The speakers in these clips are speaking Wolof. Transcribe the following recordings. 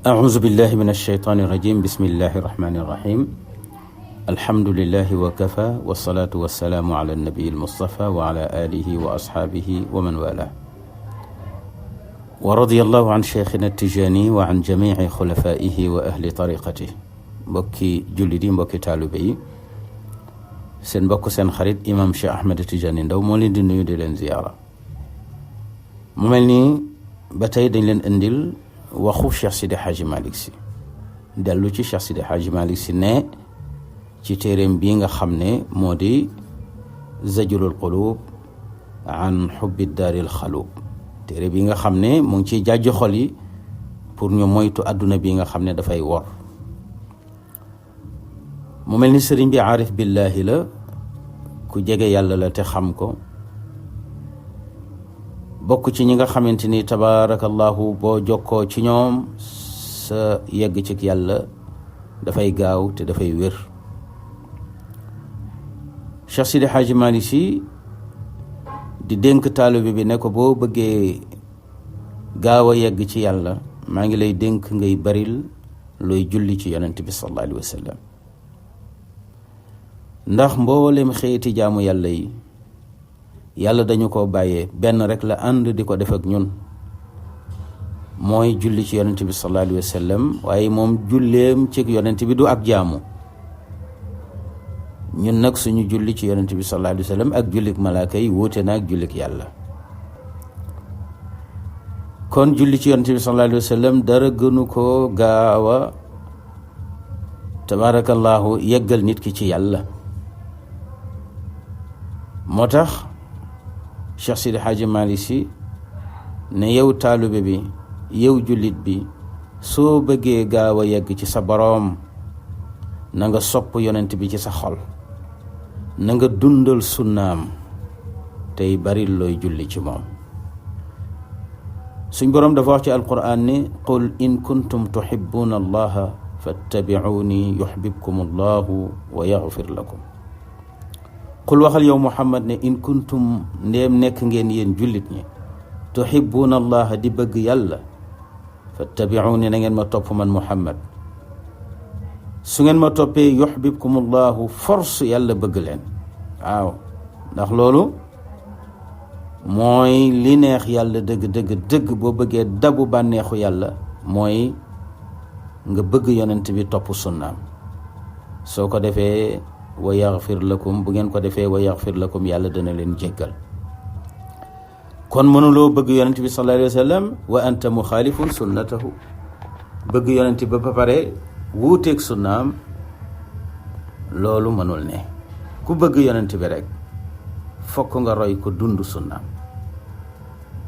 أعوذ بالله من الشيطان الرجيم بسم الله الرحمن الرحيم الحمد لله وكفى والصلاة والسلام على النبي المصطفى وعلى آله وأصحابه ومن والاه ورضي الله عن شيخنا التجاني وعن جميع خلفائه وأهل طريقته mbokki jullit yi mbokki taalibe yi seen mbokk seen xarit imam Cheikh Ahmed Tidiane Ndao moo leen di nuyu di leen ziyaara mu mel ni ba tey dañ leen indil waxu Cheikh Sidi Hadji Malick Sy dellu ci Cheikh Sidi Hadji Malick Sy ne ci téeréem bii nga xam ne moo di zajrul qulub an xubbi daaril xalub téere bi nga xam ne mu ngi ciy jàjj xol yi pour ñu moytu àdduna bi nga xam ne dafay wor mu mel ni sëriñ bi aarif billahi la ku jege yàlla la te xam ko bokk ci ñi nga xamante ni tabaarakallahu boo jokkoo ci ñoom sa yegg ci yàlla dafay gaaw te dafay wér. Cheikh Sidi Hadji Malick Sy di dénk taalibe bi ne ko boo bëggee gaaw a yegg ci yàlla maa ngi lay dénk ngay baril looy julli ci yonent bi sallallahu alayhi wa sallam ndax mboolem xeeti jaamu yàlla yi yàlla dañu ko bàyyee benn rek la ànd di ko def ak ñun mooy julli ci yonent bi sallallahu alayhi wa sallam waaye moom julleem ci yonent bi du ak jaamu ñun nag suñu julli ci yonent bi sallallahu alayhi wa sallam ak jullik malaaka yi wuute na ak jullik yàlla kon julli ci yonent bi sallallahu alayhi wa sallam dara gënu ko gaawa tabarakallahu yeggal nit ki ci yàlla moo tax Cheikh Sidi Hadji Malick Sy ne yow taalibe bi yow jullit bi soo bëggee gaaw a yegg ci sa boroom na nga sopp yonent bi ci sa xol na nga dundal sunnaam tey bari looy julli ci moom suñ boroom dafa wax ci alquran ni qul in kuntum tuhibbuna allaha fattabi'uni yuhbibkum allahu wa yaghfir lakum qul waxal yow Muhammad ne in kuntum ndéem nekk ngeen yéen jullit ñi tuhibbuuna allaha di bëgg yàlla fattabi'uuni na ngeen ma topp man Muhammad su ngeen ma toppee yuhbibkum allahu force yàlla bëgg leen waaw ndax loolu mooy li neex yàlla dëgg boo bëggee dabu bànneexu yàlla mooy nga bëgg yonent bi topp sunnaam soo ko defee wa yaghfir lakum bu ngeen ko defee wa yaghfir lakum yàlla dana leen jéggal kon mënuloo bëgg yonent bi sallallahu alayhi wa sallam wa anta muxaalifun sunnatahu bëgg yonent ba pare wuuteeg sunnaam loolu mënul ne ku bëgg yonent bi rek fokk nga roy ko dund sunnaam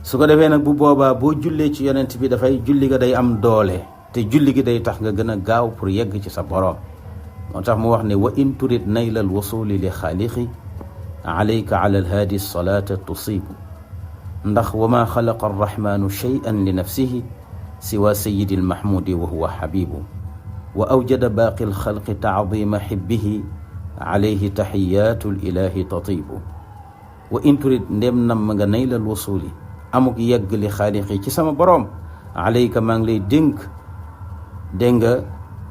su ko defee nag bu boobaa boo jullee ci yonent bi dafay julli ga day am doole te julli gi day tax nga gën a gaaw pour yegg ci sa boroom moo tax mu wax ne wa in turid nayla alwusuli li xaaliqi alayka ala alhaadi salaata tusibu ndax wa ma xalaqa arrahmanu cheyan li nafsihi siwa sayidi almahmudi wa huwa xabibu wa awjada baaqi alxalqi taadima xibbihi alayhi taxiyatu lilahi tatibu wa in turid ndem nam nga nayla alwusuli amuk yegg li xaaliqi ci sama boroom alayka maa ngi lay dénk dégg nga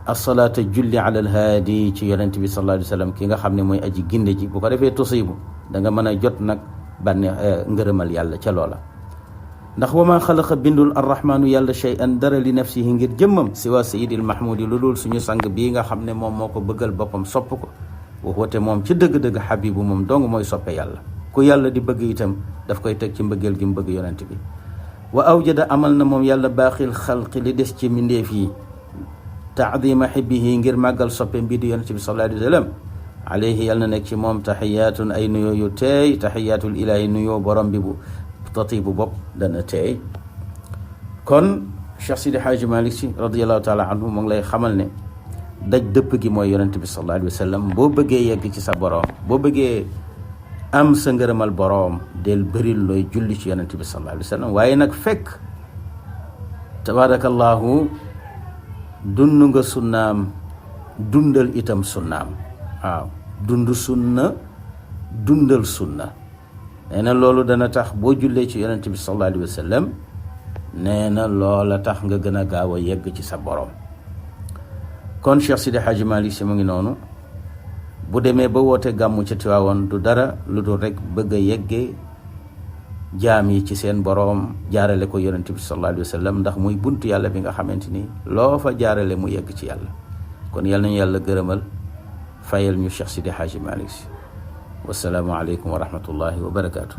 asalaata julli ala alhaadi ci yonent bi sallallahu alayhi wa sallam ki nga xam ne mooy aji ginde ji bu ko defee tusibu da nga mën a jot nag bànne ngërëmal yàlla ca loola ndax wa maa xalaqa bindul arrahmaanu yàlla shay'an dara li nafsihi ngir jëmmam siwa sayidil mahmudi lu dul suñu sang bii nga xam ne moom moo ko bëggal boppam sopp ko waxoote moom ci dëgg-dëgg xabibu moom dong mooy soppe yàlla ku yàlla di bëgg itam daf koy teg ci mbëggeel gi mu bëgg yonent bi wa awjada amal na moom yàlla baaxil xalqi li des ci mindeef yi taadima xibbihi ngir màggal soppe mbii di yonent bi sallallahu alayhi wa sallam alayhi yàlla na nekk ci moom taxiyaatun ay nuyoo yu teey taxiyaatul ilaahi nuyoo borom bi bu tatibu bopp dana teey kon Cheikh Sidi Hadji Malick Sy radiallahu taala anhu mu ngi lay xamal ne daj dëpp gi mooy yonent bi sallallahu alayhi wa sallam boo bëggee yegg ci sa borom boo bëggee am sa ngërëmal borom del bëril looy julli ci yonent bi sallallahu alayhi wa sallam waaye nag fekk tabarakallahu dund nga sunnaam dundal itam sunnaam waaw dund sunna dundal sunna nee na loolu dana tax boo jullee ci yonent bi sallallahu alayhi wa sallam nee na loola tax nga gën a gaaw a yegg ci sa borom. kon Cheikh Sidi Hadji Malick Sy mu ngi noonu, bu demee ba woote gàmmu ca Tiwaawoon du dara lu dul rek bëgg a yeggee jaam yi ci seen boroom, jaarale ko yonent bi sallallahu alayhi wa sallam, ndax muy buntu yàlla bi nga xamante ni loo fa jaarale mu yegg ci yàlla. kon yal nañu yàlla gërëmal, fayal ñu Cheikh Sidi Hadji Malick Sy. Wassalaamu aleykum wa rahmatullahi wa barakaatu.